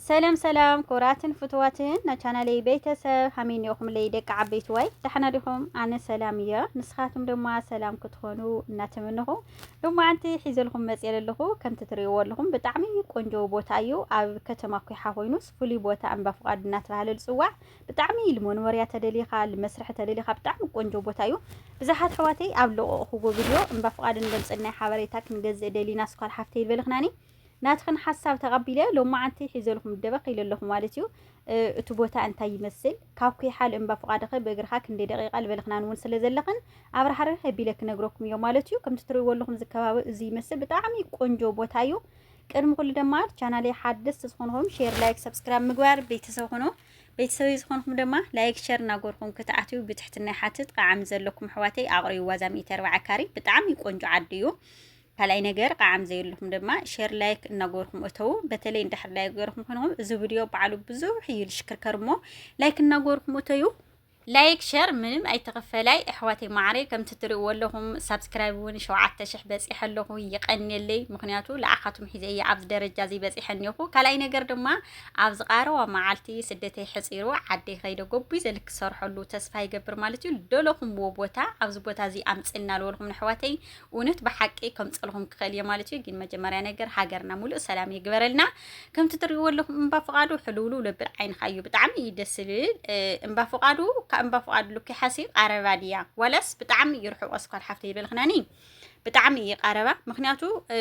ሰላም ሰላም ክቡራትን ፍትዋትን ናይ ቻናለይ ቤተሰብ፣ ሃመይ እኒኦኹምለይ ደቂ ዓበይቲ ዋይ? ደሓና ዲኹም? ኣነ ሰላም እየ። ንስኻትኩም ድማ ሰላም ክትኾኑ እናተመነኹ፣ ሎማዓንቲ ሒዘልኩም መፅየ ዘለኹ። ከምቲ ትርእይዎ ኣለኹም ብጣዕሚ ቆንጆ ቦታ እዩ። ኣብ ከተማ ኩሓ ኮይኑስ ፍሉይ ቦታ እምባ ፍቓድ እናተባህለ ዝፅዋዕ። ብጣዕሚ ንመንበርያ ተደሊኻ፣ ንመስርሒ ተደሊኻ ብጣዕሚ ቆንጆ ቦታ እዩ። ብዙሓት ኣሕዋተይ ኣብ ለቐቕኹዎ ቪድዮ እምባ ፍቓድ እንደምፅእ ናይ ሓበሬታ ክንገዝእ ደሊና ስኳል ሓፍተይ ዝበልኽናኒ ናትኽን ሓሳብ ተቐቢለ ሎማዓንቲ ሒዘልኩም ደበኽ ኢለ ኣለኹ ማለት እዩ። እ፣ እቲ ቦታ እንታይ ይመስል፣ ካብ ኩሓ ልእምባ ፍቓድኸ ብእግርኻ ክንደይ ደቂቓ ዝበልኽናን እውን ስለ ዘለኽን ኣብርሃርህ ኣቢለ ክነግረኩም እዮ ማለት እዩ። ከምቲ ትርእይዎ ኣለኹም እዚ ከባቢ እዚ ይመስል፣ ብጣዕሚ ቆንጆ ቦታ እዩ። ቅድሚ ኩሉ ድማ ቻናለይ ሓደስቲ ዝኾንኹም ሼር፣ ላይክ፣ ሰብስክራይብ ምግባር ቤተሰብ ኹኑ። ቤተሰበይ ዝኾንኹም ድማ ላይክ፣ ሸር እናገርኩም ክትኣትዩ ብትሕትና ይሓትት። ቃዓም ዘለኩም ኣሕዋተይ ኣቕርብዋ እዛ ሚእቲ ኣርባዓ ካሪ ብጣዕሚ ቆንጆ ዓዲ እዩ። ካልኣይ ነገር ቃዓም ዘየለኹም ድማ ሼር ላይክ እናገርኩም እተው። በተለይ እንድሕር ላይክ ገርኩም ኮይንኹም እዚ ቪድዮ ባዕሉ ብዙሕ እዩ ዝሽክርከር እሞ ላይክ እናገርኩም እተዩ። ላይክ ሸር ምንም ኣይተኸፈላይ ኣሕዋተይ ማዕረይ። ከምቲ ትርእይዎ ኣለኹም ሳብስክራይብ እውን ሸውዓተ ሽሕ በፂሐ ኣለኹ፣ ይቐንየለይ። ምኽንያቱ ለኣኻትኩም ሒዘ እየ ኣብዚ ደረጃ እዚ በፂሐ እኒኹ። ካልኣይ ነገር ድማ ኣብዚ ቃረባ መዓልቲ ስደተይ ሕፂሩ ዓደይ ከይደ ጎቡይ ዘልክ ክሰርሐሉ ተስፋ ይገብር ማለት እዩ። ደለኹምዎ ቦታ ኣብዚ ቦታ እዚ ኣምፅእልና ዝበልኹም ኣሕዋተይ እውነት ብሓቂ ከምፀልኹም ክኽእል እየ ማለት እዩ። ግን መጀመርያ ነገር ሃገርና ሙሉእ ሰላም ይግበረልና። ከምቲ ትርእይዎ ኣለኹም እምባ ፍቓዱ ሕልውልው ለብል ዓይንኻ እዩ። ብጣዕሚ እዩ ደስ ዝብል። እ፣ እምባ ፍቓዱ ካብ እምባ ፍቓዱ ልኩ ሓሲ ቃረባ ድያ ዋላስ ብጣዕሚ ይርሕቆ? ስኳል ሓፍተይ ይበልኽናኒ። ብጣዕሚ እዩ ቃረባ። ምኽንያቱ፣ እ፣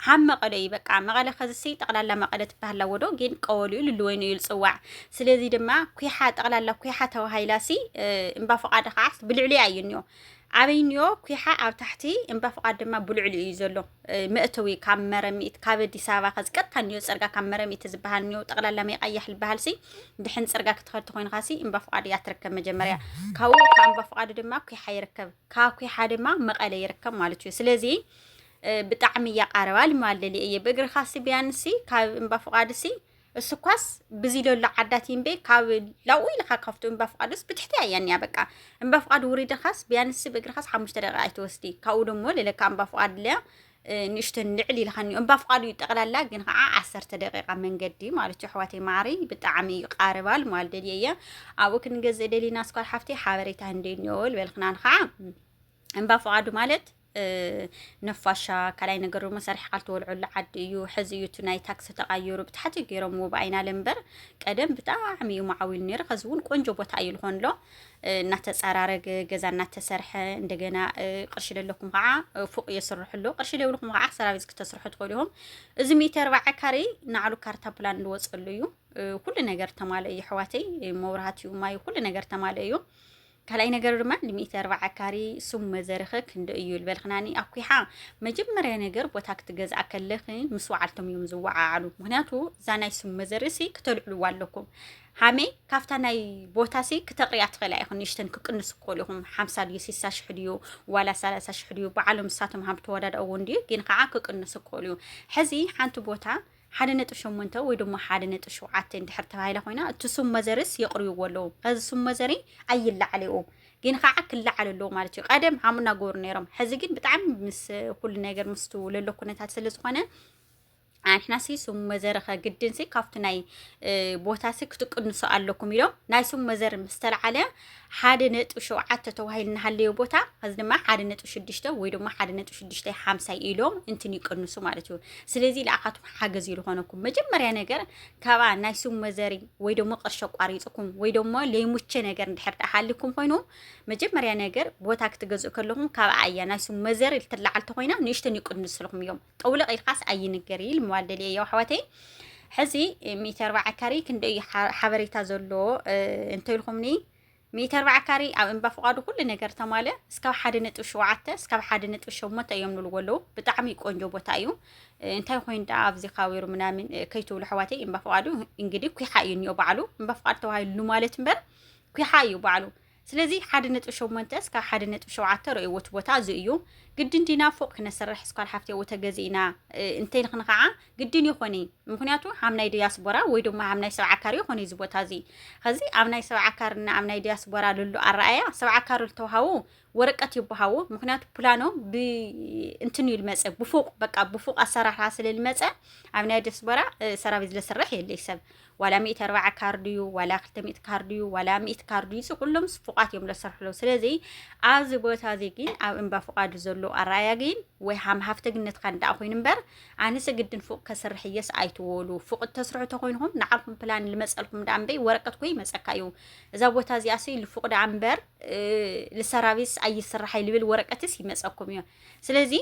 ሃብ መቐለ እዩ። በቃ መቐለ ኸዝሲ ጠቕላላ መቐለ ትበሃላ ወዶ፣ ግን ቀወሊኡ ልልወይኑ እዩ ዝፅዋዕ። ስለዚ ድማ ኩሓ፣ ጠቕላላ ኩሓ ተባሂላሲ፣ እ፣ እምባ ፍቓድ ኸዓ ብልዕሊኡ እዩ እኒኦ። ኣበይ እኒኦ? ኩሓ ኣብ ታሕቲ፣ እምባ ፍቓድ ድማ ብልዕሊኡ እዩ ዘሎ። እ፣ መእተዊ ካብ መረሚት፣ ካብ ኣዲስ ኣበባ ኸዚ ቀጥታ እኒኦ ፅርጋ ካብ መረሚት ዝበሃል እኒኦ፣ ጠቕላላ ሜቃያሕ ዝበሃልሲ፣ ድሕን ፅርጋ ክትኸድ ተኾይንኻሲ እምባ ፍቓድ እያ ትርከብ መጀመርያ። ካብኡ ካብ እምባ ፍቓድ ድማ ኩሓ ይርከብ። ካብ ኩሓ ድማ መቐለ ይርከብ ማለት እዩ። ስለዚ፣ እ፣ ብጣዕሚ እያ ቃረባ ልማል ደልየ እየ። ብእግርኻሲ ቢያንሲ ካብ እምባ ፍቓድሲ፣ እሱኳስ ብዚ ለሎ ዓዳት እምበይ ካብ ላኡ ኢልኻ ካብቱ እምባ ፍቓዱስ ብትሕቲ እያ እኒኣ። በቃ እምባ ፍቓድ ውሪድኻስ ቢያንሲ ብእግርኻስ ሓሙሽተ ደቂቃ ኣይትወስዲ። ካብኡ ደሞ ለለካ እምባ ፍቓድ ለያ፣ እ፣ ንእሽተን ልዕል ኢልኻ እኒኦ። እምባ ፍቓዱ እዩ ጠቕላላ ግን ኸዓ ዓሰርተ ደቂቃ መንገዲ ማለት እዩ። ኣሕዋተይ ማዕረይ ብጣዕሚ እዩ ቃረባ ልማል ደልየ እየ። ኣብኡ ክንገዝእ ደሊና ስኳል ሓፍተይ ሓበሬታ እንደ እኒኦ ልበልክናን ኸዓ እምባ ፍቓዱ ማለት፣ እ፣ ነፋሻ፣ ካልኣይ ነገር ድማ ሰሪሕካ ልትበልዐሉ ዓዲ እዩ። ሕዚ እዩ እቲ ናይ ታክሲ ተቓይሩ፣ ብታሕቲ ገይሮምዎ ብኣይናለ እምበር ቀደም ብጣዕሚ እዩ መዓዊሉ ነይሩ። ኸዚ እውን ቆንጆ ቦታ እዩ ልኾን ኣሎ። እ፣ እናተጸራረገ፣ ገዛ እናተሰርሐ፣ እንደገና፣ እ፣ ቅርሺ ለለኩም ኸዓ፣ እ፣ ፉቕ የስርሑ ኣሎ። ቅርሺ ለብልኩም ኸዓ ሰራቪስ ክተስርሑ ትኽእሉ ኢኹም። እዚ ሚእቲ ኣርባዓ ካሬ ናዕሉ ካርታ ፕላን ዝወጸሉ እዩ። እ፣ ኩሉ ነገር ተማልኦ እዩ ኣሕዋተይ። እ፣ መብራህቲ እዩ፣ ማይ፣ ኩሉ ነገር ተማልኦ እዩ። ካልኣይ ነገር ድማ ንሚእቲ ኣርባዓ ካሪ ሱም መዘርኸ ክንደይ እዩ ዝበልክናኒ ኣኩሓ። መጀመርያ ነገር ቦታ ክትገዝኣ ከለኺ ምስ ወዓልቶም እዮም ዝወዓዓሉ። ምኽንያቱ እዛ ናይ ሱም መዘርሲ ክተልዕልዋ ኣለኩም። ሃመይ ካብታ ናይ ቦታሲ ክተቕርያ ትኽእላ ኢኹን፣ ንእሽተን ክቅንሱ ክኽእሉ ኢኹም። ሓምሳ ድዩ፣ ስሳ ሽሕ ድዩ፣ ዋላ ሰላሳ ሽሕ ድዩ፣ በዓሎም ንሳቶም ሃም ተወዳድኣዎ እንድዩ፣ ግን ከዓ ክቅንሱ ክኽእሉ እዩ። ሕዚ ሓንቲ ቦታ ሓደ ነጥቢ ሸሞንተ ወይ ድማ ሓደ ነጥቢ ሸውዓተ እንድሕር ተባሂላ ኮይና፣ እቲ ሱም መዘርስ የቕርብዎ ኣለዉ። ከዚ ሱም መዘሪ ኣይለዓል እዩ፣ ግን ከዓ ክለዓል ኣለዎ ማለት እዩ። ቀደም ሃም እናገበሩ ነይሮም፣ ሕዚ ግን ብጣዕሚ ምስ ኩሉ ነገር ምስቱ ለሎ ኩነታት ስለ ዝኾነ፣ ኣንሕናሲ ሱም መዘሪ ኸ ግድንሲ ካብቲ ናይ፣ እ፣ ቦታሲ ክትቅንሱ ኣለኩም ኢሎም ናይ ሱም መዘሪ ምስ ተለዓለ ሓደ ነጥቢ ሸውዓተ ተባሂሉ እናሃለዮ ቦታ፣ ከዚ ድማ ሓደ ነጥቢ ሽዱሽተ ወይ ድማ ሓደ ነጥቢ ሽዱሽተ ሓምሳይ ኢሎም እንትን ይቅንሱ ማለት እዩ። ስለዚ ለኣኻትኩም ሓገዝ እዩ ዝኾነኩም። መጀመርያ ነገር ካብኣ ናይ ሱም መዘሪ ወይ ደሞ ቅርሺ ኣቋሪፅኩም ወይ ደሞ ለይሙቼ ነገር እንድሕር ደኣ ሃሊኩም ኮይኑ፣ መጀመርያ ነገር ቦታ ክትገዝኡ ከለኹም ካብኣ እያ ናይ ሱም መዘሪ ልትለዓል ተኾይና ንእሽተን ይቅንስልኩም እዮም። ጠውልቕ ኢልካስ ኣይንገር ኢል ምባል ደልየ እየ ኣሕዋተይ። ሕዚ ሚእቲ ኣርባዓ ካሪ ክንደይ እዩ ሓ-፣ ሓበሬታ ዘሎ፣ እ፣ እንተኢልኩምኒ፣ ሚእቲ ኣርባዓ ካሪ ኣብ እምባ ፍቓዱ ኩሉ ነገር ተማልአ፣ እስካብ ሓደ ነጥቢ ሸውዓተ፣ እስካብ ሓደ ነጥቢ ሸሞንተ እዮም ንብልዎ ኣለዉ። ብጣዕሚ ቆንጆ ቦታ እዩ። እ፣ እንታይ ኮይኑ ደኣ ኣብዚ ካዊሩ ምናምን፣ እ፣ ከይትብሉ ኣሕዋተይ፣ እምባ ፍቓዱ እንግዲህ ኩሓ እዩ እኒኦ ባዕሉ። እምባ ፍቓዱ ተባሂሉ ማለት እምበር ኩሓ እዩ ባዕሉ። ስለዚ ሓደ ነጥቢ ሸሞንተ እስካብ ሓደ ነጥቢ ሸውዓተ ረእይዎ እቲ ቦታ እዚ እዩ። ግድን ዲና ፎቕ ክነሰርሕ ስኳል ሓፍቲ፣ ተገዚእና፣ እ፣ እንተይልኽኒ ኸዓ ግድን ይኾነ። ምኽንያቱ ሃም ናይ ዲያስፖራ ወይ ድማ ሃም ናይ ሰብዓ ካሪ ይኾነ እዚ ቦታ እዚ። ኸዚ ኣብ ናይ ሰብዓ ካርና ኣብ ናይ ዲያስፖራ ልሉ ኣረኣያ ሰብዓ ካሪ ልተውሃቡ ወረቀት ይበሃዎ። ምክንያቱ ፕላኖም ብ-፣ እንትን እዩ ልመጸ፣ ብፉቕ፣ በቃ ብፉቕ ኣሰራርሓ ስለ ልመጸ፣ ኣብ ናይ ዲያስፖራ፣ እ፣ ሰራቪስ ለስርሕ የለይ ሰብ። ዋላ ሚእቲ ኣርብዓ ካርድ እዩ፣ ዋላ ክልተ ሚእቲ ካርድ እዩ፣ ዋላ ሚእቲ ካርድ እዩ፣ እዚ ኩሎም ፉቓት እዮም ለሰርሑ ኣለዉ። ስለዚ ኣብዚ ቦታ እዚ ግን ኣብ እምባ ፍቓዱ ዘሎ ኣረኣያ ግን ወይ ሃም ሃፍተግነትካ እንዳ ኮይኑ እምበር፣ ኣነስ ግድን ፉቕ ከስርሕ እየስ ኣይትወሉ። ፉቕ እተስርሑ ተኮይንኹም ንዓልኩም ፕላን ልመጸልኩም ደኣ እምበይ ወረቀት ኮይ ይመጸካ እዩ። እዛ ቦታ እዚኣ ሲ ልፉቕ ደኣ እምበር፣ እ፣ ልሰራቪስ ኣይስራሓይ ልብል ወረቀትስ ይመጸኩም እዩ። ስለዚ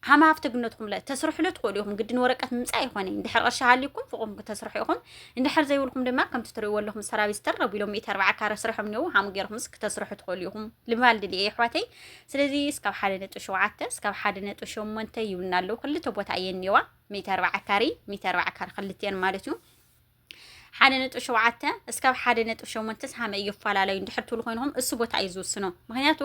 ሃም ሃፍተግነትኩም ለ-፣ ተስርሕሉ ትኽእሉ ኢኹም። ግድን ወረቀት ምምጻእ ኣይኮነን። እንድሕር ቅርሺ ሃልይኩም ፉቕኩም ክተስርሑ ኢኹም። እንድሕር ዘይብልኩም ድማ ከምቲ ትርእይዎ ኣለኹም ሰራቪስ ተር ኣቢሎም ሚእቲ ኣርብዓ ካረ ስርሖም እኒአው፣ ሃም ጌርኩምስ ክተስርሑ ትኽእሉ ኢኹም ልባል ድልየ ኣሕዋተይ። ስለዚ እስካብ ሓደ ነጥቢ ሸውዓተ እስካብ ሓደ ነጥቢ ሸሞንተ ይብልና ኣለዉ። ክልተ ቦታ እየን እኒአዋ፣ ሚእቲ ኣርብዓ ካሪ፣ ሚእቲ ኣርብዓ ካሪ ክልቲአን ማለት እዩ። ሓደ ነጥቢ ሸውዓተ እስካብ ሓደ ነጥቢ ሸሞንተ ሃመ እዩ ይፈላለዩ እንድሕር ትብሉ ኮይንኹም፣ እሱ ቦታ እዩ ዝውስኖ። ምክንያቱ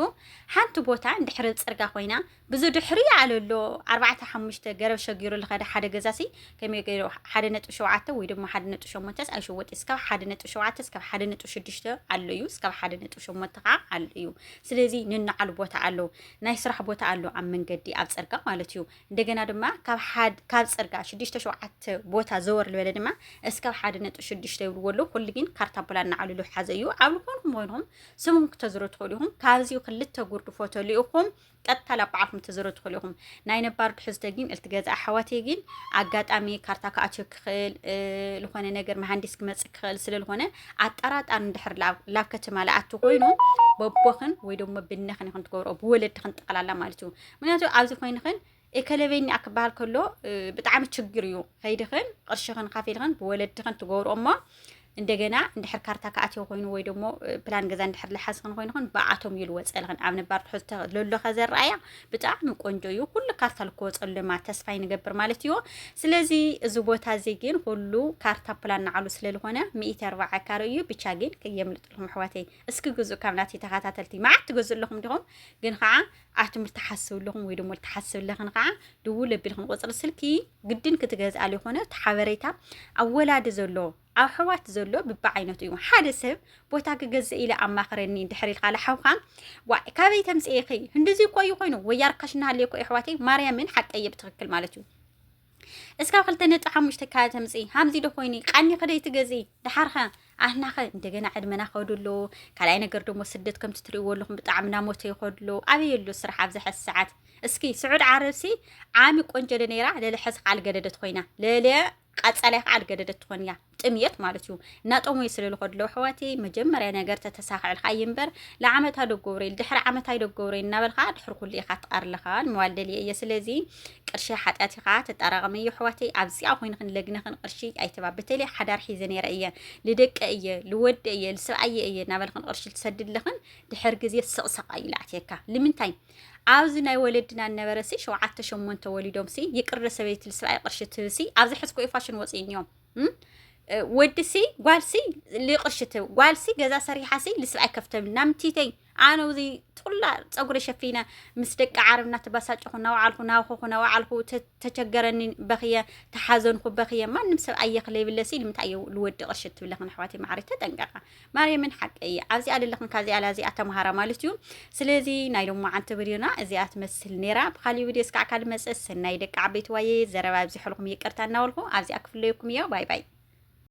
ሓንቲ ቦታ እንድሕር ጽርጋ ኮይና፣ ብዙ ድሕሪ ኣለሎ ኣርባዕተ ሓሙሽተ ገረብ ሸጊሩ ልኸደ ሓደ ገዛሲ፣ ከመይ ገይሩ ሓደ ነጥቢ ሸውዓተ ወይ ድማ ሓደ ነጥቢ ሸሞንተ ኣይሽወጥ፣ እስካብ ሓደ ነጥቢ ሸውዓተ እስካብ ሓደ ነጥቢ ሽዱሽተ ኣሎ እዩ፣ እስካብ ሓደ ነጥቢ ሸሞንተ ከዓ ኣሎ እዩ። ስለዚ ንናዓሉ ቦታ ኣሎ፣ ናይ ስራሕ ቦታ ኣሎ ኣብ መንገዲ ኣብ ጽርጋ ማለት እዩ። እንደገና ድማ ካብ ሓድ-፣ ካብ ጽርጋ ሽዱሽተ ሸውዓተ ቦታ ዘወር ልበለ ድማ እስካብ ሓደ ነጥቢ ሽዱሽተ ይብልዎ ኣለዉ። ኩሉ ግን ካርታ ፕላን ንዓሉ ልሓዘ እዩ። ኣብ ልኮንኩም ኮይንኹም ስምኩም ክተዝሩ ትኽእሉ ኢኹም። ካብዚ ክልተ ጉርዲ ፎቶ ልኢኹም ቀጥታ ላብ በዓልኩም ትዝሩ ትኽእሉ ኢኹም። ናይ ነባር ትሕዝቶ ግን እልትገዛ ኣሕዋተይ ግን ኣጋጣሚ ካርታ ክኣትዮ ክኽእል፣ እ፣ ልኾነ ነገር መሃንዲስ ክመጽእ ክኽእል ስለ ልኾነ ኣጠራጣሪ እንድሕር ላብ፣ ላብ ከተማ ልኣቱ ኮይኑ በቦኽን ወይ ደሞ ብነኽን ኢኽን ትገብርኦ፣ ብወለድኽን ጠቕላላ ማለት እዩ። ምክንያቱ ኣብዚ ኮይንኽን ኤከለበይኒ ክበሃል ከሎ፣ እ፣ ብጣዕሚ ችግር እዩ። ከይድኽን ቅርሽኽን ካፊልኽን ብወለድኽን ትገብርኦ እሞ እንደገና እንድሕር ካርታ ክኣትዮ ኮይኑ ወይ ደሞ፣ እ፣ ፕላን ገዛ እንድሕር ልሓዝኽን ኮይንኽን ብኣቶም እዩ ልወፀልኽን። ኣብ ነባር ትሕዝቶ ለሎ ከዘረኣያ ብጣዕሚ ቆንጆ እዩ። ኩሉ ካርታ ልክወፀሉ ድማ ተስፋ ይንገብር ማለት እዩ። ስለዚ እዚ ቦታ እዚ ግን ኩሉ ካርታ ፕላን ንዓሉ ስለ ልኾነ ሚእቲ ኣርብዓ ካሬ እዩ። ብቻ ግን ከየምልጥልኩም ኣሕዋተይ፣ እስኪ ግዙእ ካብ ናተይ ተኸታተልቲ። መዓት ትገዝኡ ኣለኹም ዲኹም? ግን ኸዓ ኣቱም ልትሓስቡ ኣለኹም ወይ ደሞ ልትሓስብ ኣለኽን ኸዓ ድውል ኣቢልኽን ቁፅሪ ስልኪ ግድን ክትገዝኣ ልኾነ እቲ ሓበሬታ ኣብ ወላዲ ዘሎ ኣብ ኣሕዋት ዘሎ ብብዓይነቱ እዩ። ሓደ ሰብ ቦታ ክገዝእ ኢለ ኣማኽረኒ እንድሕር ኢልካ ለሓውኻ፣ ዋ፣ ካበይ ተምፅኤኺ? ህንድዚ እኮ እዩ ኮይኑ፣ ወያ ርካሽ እናሃለየ እኮ እዩ ኣሕዋተይ፣ ማርያምን ሓቀየ ብትኽክል ማለት እዩ። እስካብ ክልተ ነጥቢ ሓሙሽተ ካበይ ተምፅኢ? ሃምዚ ዶ ኮይኑ? ቃኒ ከደይ ትገዝኢ? ደሓርኸ ኣህናኸ እንደገና ዕድመና ከዱ ኣሎ። ካልኣይ ነገር ደሞ ስደት ከምቲ ትርእይዎ ኣለኹም ብጣዕሚ ናሞተ ይኸዱ ኣሎ። ኣበይ ኣሎ ስራሕ ኣብዚ ሕዚ ሰዓት? እስኪ ስዑድ ዓረብሲ ዓሚ ቆንጆ ዶ ነይራ? ለለ ሕዚ ከዓ ልገደደት ኮይና። ለለ ቀጸላይ ከዓ ልገደደት ትኾን እያ። ጥምየት ማለት እዩ። እናጠሙዩ ስለ ልኸዱ ኣለዉ ኣሕዋተይ፣ መጀመርያ ነገር ተተሳኽዕልካ እዩ እምበር፣ ለዓመት ኣይደገብረይ፣ ድሕሪ ዓመት ኣይደገብረይ እናበልካ ድሕሪ ኩሉ ኢኻ ትቐርልኻ ንምባል ደልየ እየ። ስለዚ ቅርሺ ሓጢኣት ኢኻ ተጠራቐመዮ ኣሕዋተይ። ኣብዚኣ ኮይንኽን ለግነኽን ቅርሺ ኣይትባ። በተለይ ሓዳር ሒዘ ነይረ እየ፣ ልደቀ እየ፣ ልወደ እየ፣ ልሰብኣየ እየ እናበልኽን ቅርሺ ልትሰድድ ኣለኽን፣ ድሕር ግዜ ስቕሰቕ እዩ ልኣትየካ። ንምንታይ? ኣብዚ ናይ ወለድና ነበረ ሲ ሸውዓተ ሸሞንተ ወሊዶም ሲ ይቅረ ሰበይቲ ልስብኣይ ቅርሺ ትብል ሲ ኣብዚ ሕዚ ኮ ፋሽን ወፂኡ እኒኦም። እም? እ፣ ወዲ ሲ ጓል ሲ ልቅርሺ ትብል ጓል ሲ ገዛ ሰሪሓ ሲ ልስብኣይ ከፍተም ናምቲተይ ኣነ ውዚ ትኩላ ፀጉሪ ሸፊነ ምስ ደቂ ዓረብ እናተባሳጨኹ እናወዓልኩ ናውኸኹ ናወዓልኩ ተ-፣ ተቸገረኒ በኽየ ተሓዘንኩ በኽየ ማንም ሰብ ኣየኽለ ይብለ ሲ ልምንታይ እየ ልወዲ ቅርሺ ትብለኽን ኣሕዋተይ ማዕረይ ተጠንቀቃ። ማርያምን ሓቂ እየ። ኣብዚኣ ለለኽን ካብዚኣ ላዚኣ ተምሃራ ማለት እዩ። ስለዚ ናይ ሎማዓንቲ ቪድዮና እዚኣ ትመስል ነይራ። ብኻሊእ ቪድዮ እስካዕ ካልእ መፅእ ሰናይ ደቂ ዓበይቲ ዋየ ዘረባ ኣብዚሐልኩም ይቅርታ እናበልኩ ኣብዚኣ ክፍለየኩም እዮ። ባይ ባይ።